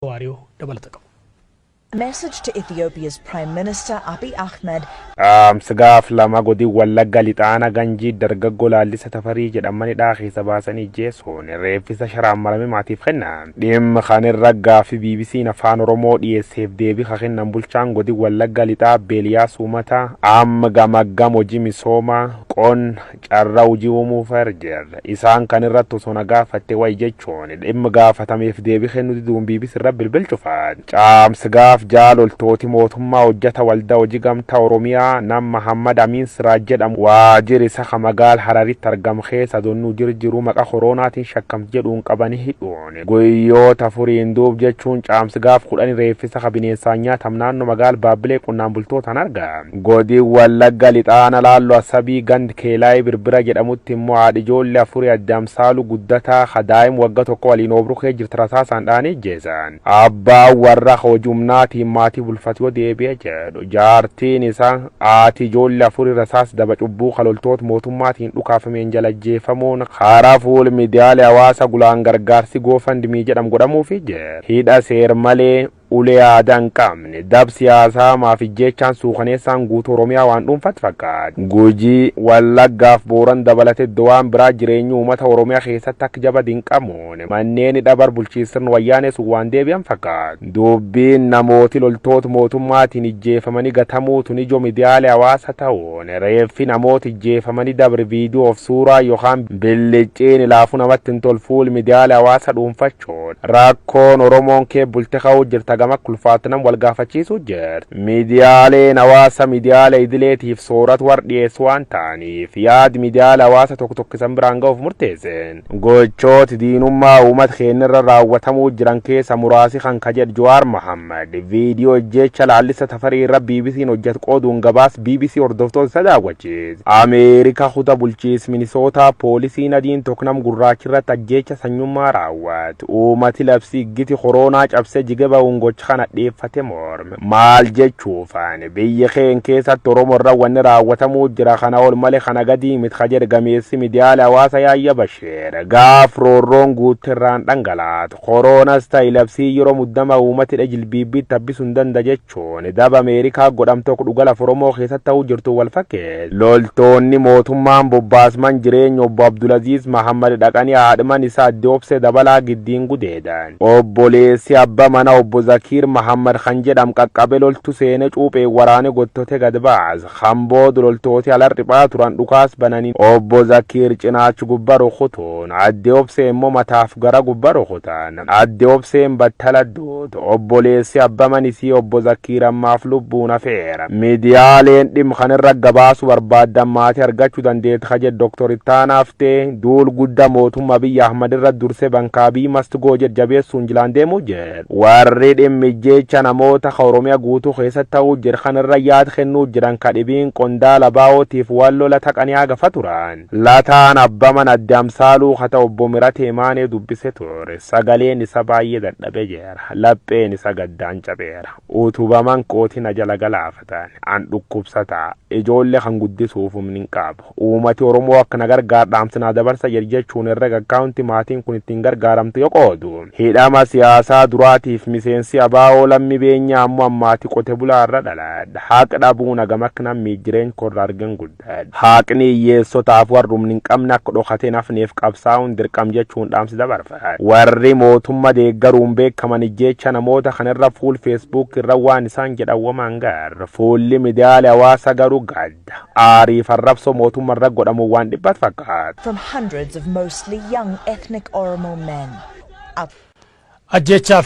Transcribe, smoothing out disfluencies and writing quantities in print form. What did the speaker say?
Waariyoo dabalata qabu. Message to Ethiopia's Prime Minister Abiy Ahmed. Dhaamsa gaaf 2 godin Wallagga Lixaana Ganjii dargaggoo Laallisa Tafarii jedhamanidhaa keessa baasanii ijjeessuun reeffisa sharaan marame maatiif kennan. Dhimma kanirra gaaffii BBC'n Afaan Oromoo dhiyeesseef deebii ka kennan bulchaan godin Wallagga Lixaa Beeliyaas Uumataa amma gamaggam hojii misoomaa qonna carraa hojii uumuuf jirra. Isaan kan irratti osoo na gaafatte wayi jechuun dhimma gaafatameef deebii kennuu diduun BBC irra bilbil cufan. Caamsi gaaf 6 loltooti mootummaa hojjeta waldaa hojii gamtaa Oromiyaa nam Mahammad Amiin Siraaj jedhamu waajjira isa ka magaal Hararitti argamu keessa donnuu jirjiru maqa koronaatiin shakkamti jedhuun qabanii hidhuun guyyoota 4n duub jechuun caamsi gaaf 10 reeffisa ka bineensaan nyaatam naannoo magaal Baabbilee qonnaan bultootaan argame. Godin Wallagga Lixaana Laalloo Asabii gand Keelaayii Birbira jedhamutti immoo haadhi ijoollee afurii adde Amsaaluu Guddataa ka daa'im wagga 1 waliin oobruu kee jirti rasaasaan dha'anii ijjeesan. Abbaan warra hojii humnaatiin maatii bulfatu yoo deebi'e jedhu jaartiin isaa haati ijoollee afurii rasaas daba cubbuu ka loltoota mootummaatiin dhukaafameen jala ajjeefamuun karaa fuul miidiyaalee hawaasa gulaan gargaarsi GoFundMe jedhamu godhamuufi jedhu. Hidha seer malee ulee aadaa hin qabne dab siyaasaa maaf ijjeechaan suukaneessaan guutuu Oromiyaa waan dhuunfatti fakkaata. Gujii, Wallaggaaf Booran dabalatee iddoo waan biraa jireenyi uummata Oromiyaa keessatti akka jaba dinqamuun manneen dhabar bulchiinsirni wayyaanee sun waan deebi'an fakkaata. Dubbiin namooti loltoota mootummaatiin ijjeefamanii gatamuu tun ijoo miidiyaalee hawaasa ta'uun reeffi namoota ijjeefamanii dabre viidiyoof suuraa yookaan billicciin ilaafuu namatti hin tolu fuul miidiyaalee hawaasa dhuunfachuun rakkoon Oromoon kee bulte ka'uu jirta gama kulfaatti nam wal gaafachiisuu jirti. Miidiyaaleen hawaasa miidiyaalee idileetiif soorata warra dhiyeessu waan ta'aniif yaad miidiyaalee hawaasa tokko tokko isan biraan ga'uuf murteesseen. Gochooti diinummaa uummata keenyarra raawwatamuu jiran keessa muraasi kan ka jedhu Jawaar Mohammad viidiyoo ijjeecha Laallisa Tafarii irra BBC'n hojjetu qooduun gabaas BBC hordoftoota isa daawwachiise. Ameerikaa kutaa bulchiinsa Minisootaa poolisiin adiin tokko nam gurraachi irratti ajjeecha sanyummaa raawwate. Uummati labsii iggiti koronaa cabsee jige ba'uun gocha kana dhiyeeffate morme. Maal jechuufaan biyya keen keessatti Oromoo irra wanni raawwatamuu jira kana ol malee kana gadii miti ka jedhe gameessi miidiyaalee hawaasa Yaayya Basheer. Gaaf roorroon guutte irraan dhangalaatu. Koroonas ta'e labsii yeroo muddama uummati jilbiibbiitti habbisuu hin danda'a jechuun daba Ameerikaa godhamtu tokko dhuga lafa Oromoo keessatti ta'uu jirtu wal fakkeesse. Loltoonni mootummaan bobbaasman jireenya obbo Abdulaziz Mahammad dhaqanii haadhiman isaa adde Obsee Dabalaa giddiin gudeedan. Obboleessi abba mana obbo Zakiir Mahammad kan jedham qaqqabe loltu seene cuuphee waraane gottote gad baasa. Kan booda loltooti alar dhiphaa turan dhukaas bananii obbo Zakiir cinaachi gubba rukutuun adde Obsee immoo mataaf gara gubba rukutan. Adde Obseen battala duutu. Obboleessi abba manisii obbo Zakiir ammaaf lubbuun hafeera. Miidiyaaleen dhimma kanarra gabaasuu barbaaddan maatii argachuu dandeetti ka jedhu Dr. Ittaanaa Haftee duul guddaa mootummaa Abiyyi Ahmad irra dursee bankaabii must go jedhu jabeessuun jilaan deemuu jedhu. Warri dhimmi jecha namoota ka Oromiyaa guutuu keessatti ta'uu jira kanarra yaada kennuu jiran ka dhibiin qondaala baa'ootiif waan lola taqanii hagafa turan. Lataan abba mana adde Amsaaluu ka ta'u obbo Miratee Maanee dubbise ture. Sagaleen isa baay'ee dadhabee jira. Lapheen isa gaddaan cabeera. Utubaman kootina jala galaafatan. An dhukkubsataa. Ijoollee kan guddisuuf humni hin qabu. Uummati Oromoo akka na gargaar dhaamsinaa dabarsa jedhu jechuun herrega akkaawunti maatiin kun ittiin gargaaramtu yoo qoodu. Hidhama siyaasaa duraatiif miseensi abaa'oo lammi beenyaa ammoo ammaati qote bulaa irra dhaladha. Haqa dhabuun hagam akka namni jireenya korra argan guddadha. Haqni hiyyeessotaaf warra humni hin qabne akka dhokatee nafneef qabsaa'uun dirqam jechuun dhaamsi dabarfata. Warri mootummaa deeggaruun beekaman ijjeecha namoota kanarra fuul Facebook irra waan isaan jedhan wamaan gar. Fuulli miidiyaalee hawaasa garuu gadda. Aarii arrabsoo mootummaa irra godhamu waan dhibbat fakkaata. From hundreds of mostly young ethnic Oromo men. Ajjeechaa